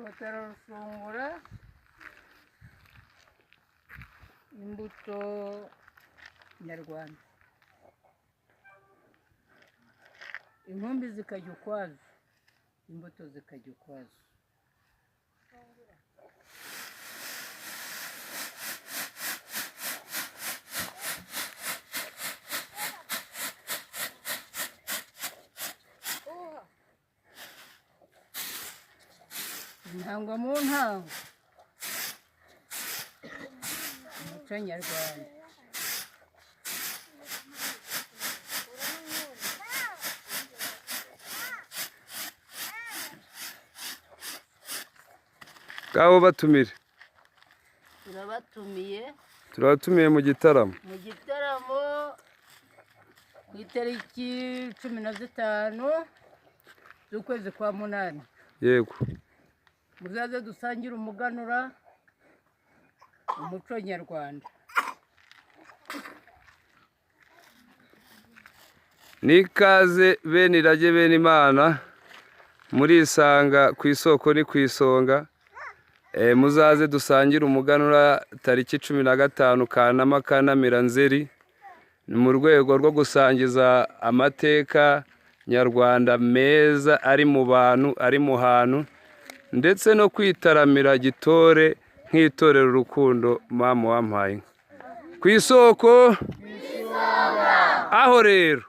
Urutaro rushungura imbuto nyarwanda, inkumbi zikajya ukwazo, imbuto zikajya ukwazo. Intangwa mu ntango, umuco nyarwanda. Ngabo batumire. Turabatumiye. Turabatumiye mu gitaramo. Mu gitaramo ku itariki 15 z'ukwezi kwa munani. Yego. Muzaze dusangire umuganura, umuco nyarwanda. N'ikaze bene irage, bene Imana, murisanga ku isoko ni ku isonga. Muzaze dusangire umuganura tariki 15 Kanama, Kanamira, Nzeri. Ni mu rwego rwo gusangiza amateka nyarwanda meza ari mu bantu, ari mu hantu, ndetse no kwitaramira gitore nk'itorero Urukundo. Mama wampaye inka ku isoko aho rero.